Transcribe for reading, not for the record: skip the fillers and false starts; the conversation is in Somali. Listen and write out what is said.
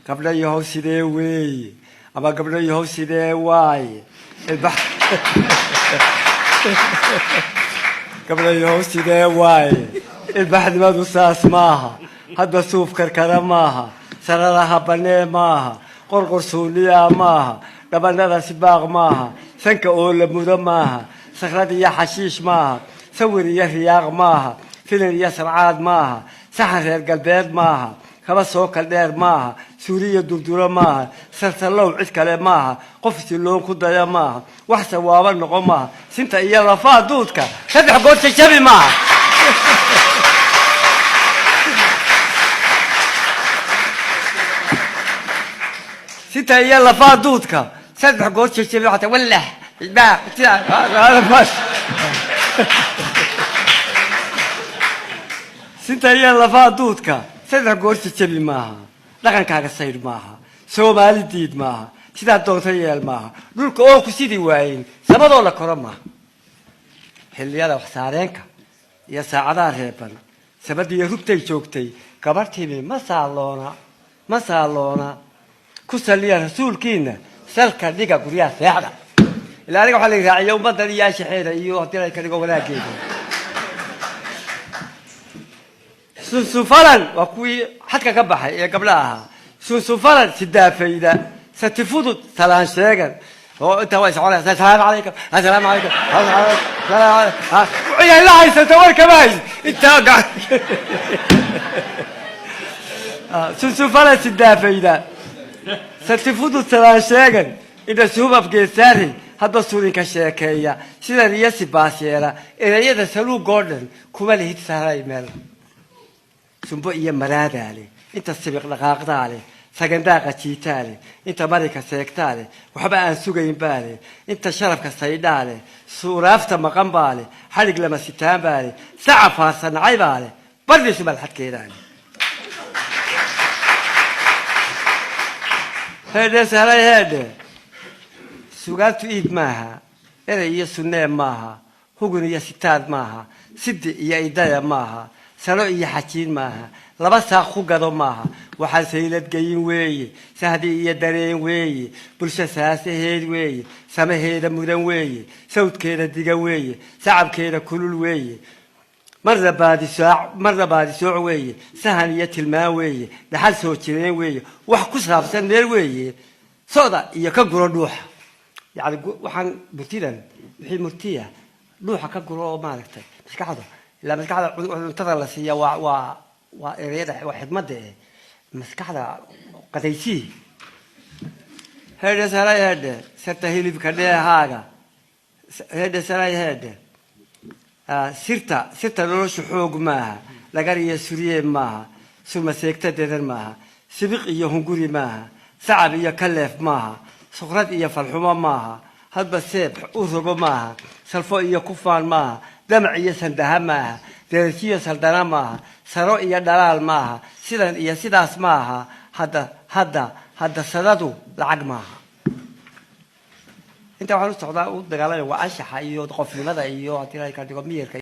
Gabdha yahow sidee weeye ama gabdho yahow sidee waaye? Gabdha yahow sidee waaye? Ilbaxnimadu saas maaha. Hadba suuf karkara maaha, sararaha banee maaha, qorqor suuliyaa maaha, dhabanada sibaaq maaha, sanka oo la mudo maaha, sakrad iyo xashiish maaha, sawir iyo riyaaq maaha, filin iyo sarcaad maaha, saxan reer galbeed maaha, kaba soo kaldheer maaha, suuriya durduro maaha, salsallow cid kale maaha, qof siloon ku daya maaha, wax sawaabo noqon maaha, sinta iyo lafaa duudka saddex goor jajabi maaha. Sinta iyo lafaa duudka saddex goor jajabi waxaa wallah sinta iyo lafaa duudka saddex goor jajabi maaha. Dhaqankaaga saydh maaha, Soomaali diid maaha, sidaa doonta yeel maaha, dhulka oo ku sidii waayin sabadoo la koro maaha. Xilliyada wax saareenka iyo saacadaha reeban, sabadiiyo rugtay joogtay gabarhtiimi ma saaloona, ma saaloona. Ku saliya rasuulkiina, salka dhiga guryaha seexda. Ilaa aniga waxaa la raaciya ummaddan iyo anshaxeeda iyo haddii la ka dhigo wanaageeda. Sunsunfalan waa kuwii xadka ka baxay ee gabdhaha ahaa. Sunsunfalan sidaafayda, satifudud salaan sheegan oo intaa way soconaysa: "Asalaamu calaykum, assalaamu calaykum." Wixii la haysata warkama hays intaa gacan. Sunsunfalan sidaafayda, satifudud salaan sheegan, indha suhub afgeesaari, hadba surinka sheekeeya, sidan iyo sibaas yeela, ereyada saluugoo dhan kuma lihid saaray meel. Sumbo iyo maraadaa leh, inta sibiq dhaqaaqdaa leh, sagandaaqa jiitaa leh, inta marinka seegtaa leh, waxba aan sugayn baa leh, inta sharafka saydhaa leh, suuraafta maqan baa leh, xadhig lama sitaan baa leh, saca faarsanacay baa leh, bardiisu malxadkeedaa leh. Heedhe sahlay heedhe, sugaantu iib maaha, erey iyo sunnee maaha, hugun iyo sitaad maaha, sidi iyo idaya maaha, salo iyo xajiin maaha, laba saaq ku gado maaha. Waxaan saylad geyin weeye, sahdi iyo dareen weeye, bulsho saasaheed weeye, samaheeda mudan weeye, sawdkeeda diga weeye, sacabkeeda kulul weeye, marna baadisooc, marna baadisooc weeye, sahan iyo tilmaan weeye, dhaxal soo jireen weeye, wax ku saabsan meel weeye, soda iyo ka guro dhuuxa. Yani waxaan murtidan wixii murtiya dhuuxa ka guro oo maaragtay maskaxda, ilaa maskaxda cuntada la siiya waa ereyada, waa xikmadda maskaxda qadaysii. Heedhe saray heedhe, sarta hilibka dheehaaga. Heedhe saray heedhe, sirta noloshu xoog maaha, lagar iyo surye maaha, surmaseegta dedan maaha, sibiq iyo hunguri maaha, sacab iyo kaleef maaha, sukrad iyo falxumo maaha, hadba seeb u rogo maaha, salfo iyo kufaan maaha, damac iyo sandaha maaha, derajiyo saldana maaha, saro iyo dhalaal maaha, sidan iyo sidaas maaha. Hadda sadadu lacag maaha. Inta waxaan u socdaa u dagaalamaya waa anshaxa iyo qofnimada iyo haddii la ka dhigo miyirka.